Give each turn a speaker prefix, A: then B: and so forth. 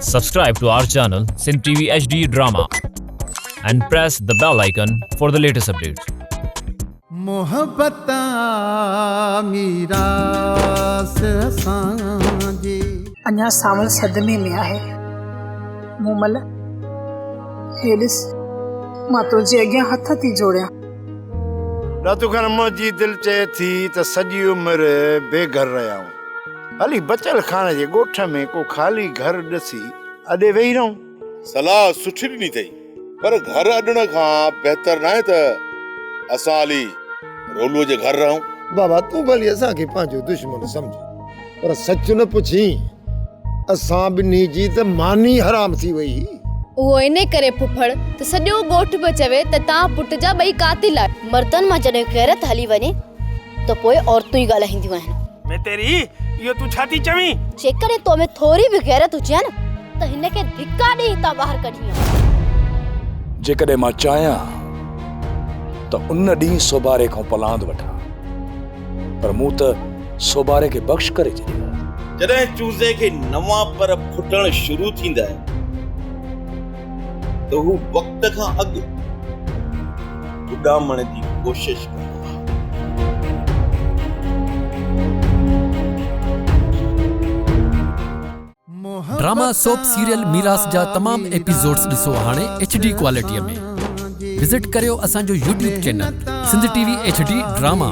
A: Subscribe to our channel Sindh TV HD Drama and press the bell icon for the latest updates.
B: محبت آ ميراث اسان جي.
C: اڃا سانول صدمي ۾ آهي. مومل، هي ڏس، مان تنهنجي اڳيان هٿ ٿي جوڙيان.
D: ڏاتو خان، منهنجي دل چئي ٿي ته سڄي عمر بي گهر رهيا آهيون. هلي بچل خان جي ڳوٺ ۾ ڪو خالي گهر ڏسي اڏي ويهي رهون.
E: صلاح سٺي ڏني اٿئي، پر گهر اڏڻ کان بهتر ناهي ته اسان هلي رولوء جي گهر رهون.
F: بابا تون ڀلي اسان کي پنهنجو دشمن سمجهه، پر سچ نه پڇين، اسان ٻنهي جي ته ماني حرام ٿي وئي هئي.
G: اهو انهي ڪري ڦڦڙ ته سڄو ڳوٺ پيو چوي ته تان پٽ جا ٻئي قاتل آهيو.
H: مردن مان جڏهن غيرت هلي وڃي ته پوء عورتون ئي ڳالهائينديون آهن.
I: مين تيري، اهو تون ڇا ٿي چوين؟
H: جيڪڏهن تو ۾ ٿوري به غيرت هجي ها نه ته هن کي ڌڪا ڏيئي هتان ٻاهر ڪڍين ها.
J: جيڪڏهن مان چاهيان ها ته ان ڏينهن سوڀاري کان پلاند وٺان، پر مون ته سوڀاري کي بخش ڪري ڇڏيو آهي.
K: جڏهن چوزي کي نوان پر ڦٽڻ شروع ٿيندا آهن ته هو وقت کان اڳ اڏامڻ جي ڪوشش ڪندو آهي.
L: ڊراما سوپ سيريل ميراث جا تمام ايپيسوڊز ڏسو هاڻي ايڇ ڊي ڪوالٽي ۾ وزٽ ڪريو اسان جو YouTube channel Sindh T V H D drama.